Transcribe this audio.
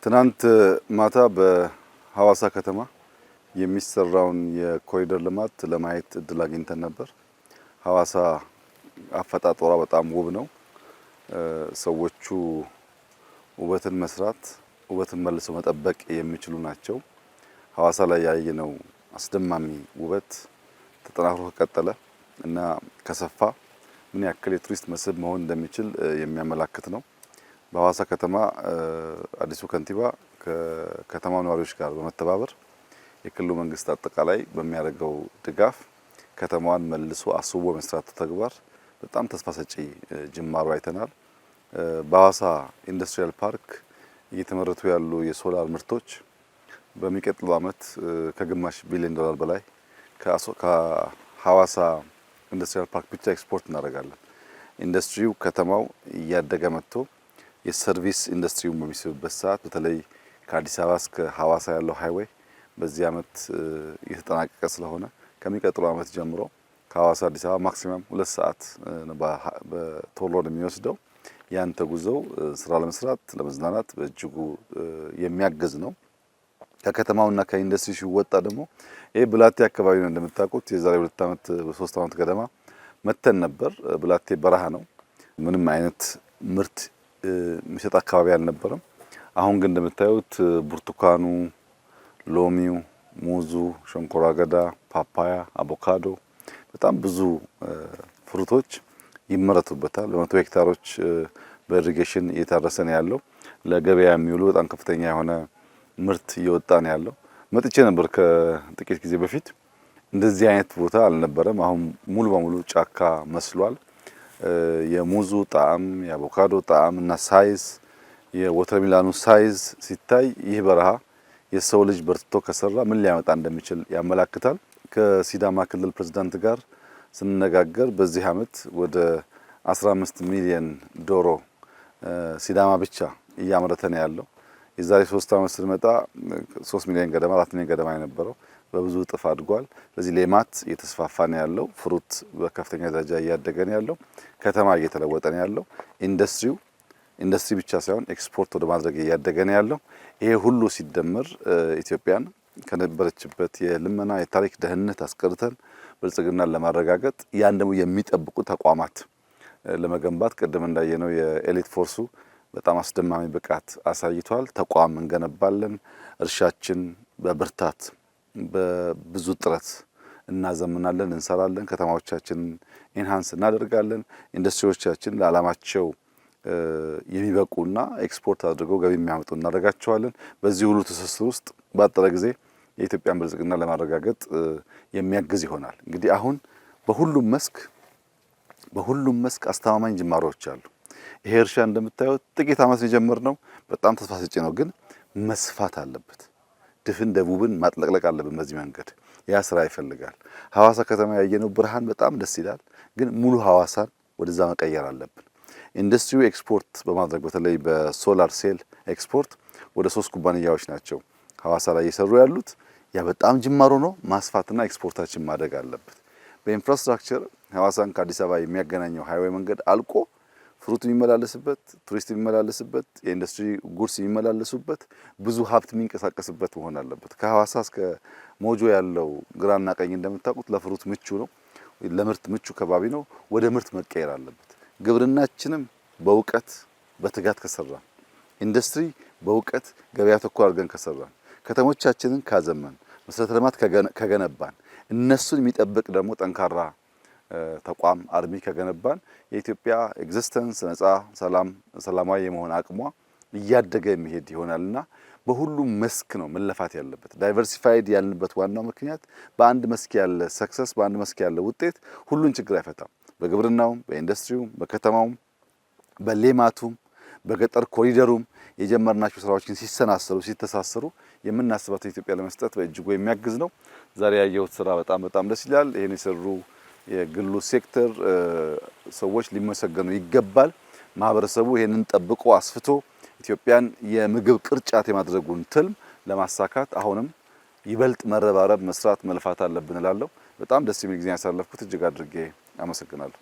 ትናንት ማታ በሐዋሳ ከተማ የሚሰራውን የኮሪደር ልማት ለማየት እድል አግኝተን ነበር። ሐዋሳ አፈጣጠሯ በጣም ውብ ነው። ሰዎቹ ውበትን መስራት፣ ውበትን መልሰው መጠበቅ የሚችሉ ናቸው። ሐዋሳ ላይ ያየነው አስደማሚ ውበት ተጠናክሮ ከቀጠለ እና ከሰፋ ምን ያክል የቱሪስት መስህብ መሆን እንደሚችል የሚያመላክት ነው። በሐዋሳ ከተማ አዲሱ ከንቲባ ከከተማው ነዋሪዎች ጋር በመተባበር የክልሉ መንግስት አጠቃላይ በሚያደርገው ድጋፍ ከተማዋን መልሶ አስውቦ መስራቱ ተግባር በጣም ተስፋ ሰጪ ጅማሮ አይተናል። በሐዋሳ industrial park እየተመረቱ ያሉ የሶላር ምርቶች በሚቀጥለው ዓመት ከግማሽ ቢሊዮን ዶላር በላይ ከሐዋሳ industrial park ብቻ ኤክስፖርት እናደርጋለን። ኢንዱስትሪው ከተማው እያደገ መጥቶ የ service ኢንዱስትሪውን በሚስብበት ሰዓት በተለይ ከአዲስ አበባ እስከ ሐዋሳ ያለው highway በዚህ ዓመት እየተጠናቀቀ ስለሆነ ከሚቀጥለው ዓመት ጀምሮ ከሐዋሳ አዲስ አበባ maximum 2 ሰዓት በቶሎ ነው የሚወስደው። ያን ተጉዘው ስራ ለመስራት ለመዝናናት በእጅጉ የሚያግዝ ነው። ከከተማውና ከኢንዱስትሪ ሲወጣ ደግሞ ይህ ብላቴ አካባቢ ነው እንደምታውቁት። የዛሬ 2 ዓመት 3 ዓመት ገደማ መተን ነበር። ብላቴ በረሃ ነው። ምንም አይነት ምርት የሚሰጥ አካባቢ አልነበረም። አሁን ግን እንደምታዩት ብርቱካኑ፣ ሎሚው፣ ሙዙ፣ ሸንኮራ አገዳ፣ ፓፓያ፣ አቮካዶ በጣም ብዙ fruit ኦች ይመረቱበታል። በመቶ ሄክታሮች በ irrigation እየታረሰ ነው ያለው። ለገበያ የሚውሉ በጣም ከፍተኛ የሆነ ምርት እየወጣ ነው ያለው። መጥቼ ነበር ከጥቂት ጊዜ በፊት፣ እንደዚህ አይነት ቦታ አልነበረም። አሁን ሙሉ በሙሉ ጫካ መስሏል። የሙዙ ጣዕም፣ የአቮካዶ ጣዕም እና size፣ የ watermelon ኑ size ሲታይ ይህ በረሃ የሰው ልጅ በርትቶ ከሰራ ምን ሊያመጣ እንደሚችል ያመላክታል። ከሲዳማ ክልል ፕሬዝዳንት ጋር ስንነጋገር በዚህ ዓመት ወደ 15 ሚሊዮን ዶሮ ሲዳማ ብቻ እያመረተ ነው ያለው። የዛሬ 3 ዓመት ስንመጣ 3 ሚሊዮን ገደማ፣ 4 ሚሊዮን ገደማ የነበረው በብዙ እጥፍ አድጓል። ስለዚህ ሌማት እየተስፋፋ ነው ያለው። Fruit በከፍተኛ ደረጃ እያደገ ነው ያለው። ከተማ እየተለወጠ ነው ያለው። ኢንዱስትሪው ኢንዱስትሪ ብቻ ሳይሆን ኤክስፖርት ወደ ማድረግ እያደገ ነው ያለው። ይሄ ሁሉ ሲደመር ኢትዮጵያን ከነበረችበት የልመና የታሪክ ድህነት አስቀርተን ብልጽግናን ለማረጋገጥ ያን ደግሞ የሚጠብቁ ተቋማት ለመገንባት ቅድም እንዳየነው የ elite force ኡ በጣም አስደማሚ ብቃት አሳይቷል። ተቋም እንገነባለን። እርሻችን በብርታት በብዙ ጥረት እናዘምናለን፣ እንሰራለን። ከተማዎቻችንን enhance እናደርጋለን። ኢንዱስትሪዎቻችን ለዓላማቸው የሚበቁና ኤክስፖርት አድርገው ገቢ የሚያመጡ እናደርጋቸዋለን። በዚህ ሁሉ ትስስር ውስጥ ባጠረ ጊዜ የኢትዮጵያን ብልጽግና ለማረጋገጥ የሚያግዝ ይሆናል። እንግዲህ አሁን በሁሉም መስክ አስተማማኝ ጅማሮዎች አሉ። ይሄ እርሻ እንደምታዩት ጥቂት ዓመት የጀመርነው በጣም ተስፋ ሰጪ ነው፣ ግን መስፋት አለበት። ድፍን ደቡብን ማጥለቅለቅ አለብን። በዚህ መንገድ ያ ስራ ይፈልጋል። ሐዋሳ ከተማ ያየነው ብርሃን በጣም ደስ ይላል፣ ግን ሙሉ ሐዋሳን ወደዛ መቀየር አለብን። ኢንዱስትሪው ኤክስፖርት በማድረግ በተለይ በ solar cell export ወደ ሶስት ኩባንያዎች ናቸው ሐዋሳ ላይ እየሰሩ ያሉት። ያ በጣም ጅማሮ ነው። ማስፋትና ኤክስፖርታችን ማደግ አለበት። በ infrastructure ሐዋሳን ከአዲስ አበባ የሚያገናኘው highway መንገድ አልቆ fruit የሚመላለስበት፣ ቱሪስት የሚመላለስበት፣ የኢንዱስትሪ goods የሚመላለሱበት፣ ብዙ ሀብት የሚንቀሳቀስበት መሆን አለበት። ከሐዋሳ እስከ ሞጆ ያለው ግራና ቀኝ እንደምታውቁት ለ fruit ምቹ ነው፣ ለምርት ምቹ ከባቢ ነው። ወደ ምርት መቀየር አለበት። ግብርናችንም በእውቀት በትጋት ከሰራን፣ ኢንዱስትሪ በእውቀት ገበያ ተኮር አድርገን ከሰራን፣ ከተሞቻችንን ካዘመን፣ መሰረተ ልማት ከገነባን፣ እነሱን የሚጠብቅ ደግሞ ጠንካራ ተቋም army ከገነባን የኢትዮጵያ existence ነጻ ሰላም ሰላማዊ የመሆን አቅሟ እያደገ የሚሄድ ይሆናልና በሁሉም መስክ ነው መለፋት ያለበት። Diversified ያልንበት ዋናው ምክንያት በአንድ መስክ ያለ success፣ በአንድ መስክ ያለ ውጤት ሁሉን ችግር አይፈታም። በግብርናውም፣ በኢንዱስትሪውም፣ በከተማውም፣ በሌማቱም፣ በገጠር ኮሪደሩም የጀመርናቸው ስራዎችን ሲሰናሰሉ ሲተሳሰሩ የምናስባትን ኢትዮጵያ ለመስጠት በእጅጉ የሚያግዝ ነው። ዛሬ ያየሁት ስራ በጣም በጣም ደስ ይላል። ይህን የሰሩ የግሉ ሴክተር ሰዎች ሊመሰገኑ ይገባል። ማህበረሰቡ ይህንን ጠብቆ አስፍቶ ኢትዮጵያን የምግብ ቅርጫት የማድረጉን ትልም ለማሳካት አሁንም ይበልጥ መረባረብ፣ መስራት፣ መልፋት አለብን እላለሁ። በጣም ደስ የሚል ጊዜ ያሳለፍኩት እጅግ አድርጌ አመሰግናለሁ።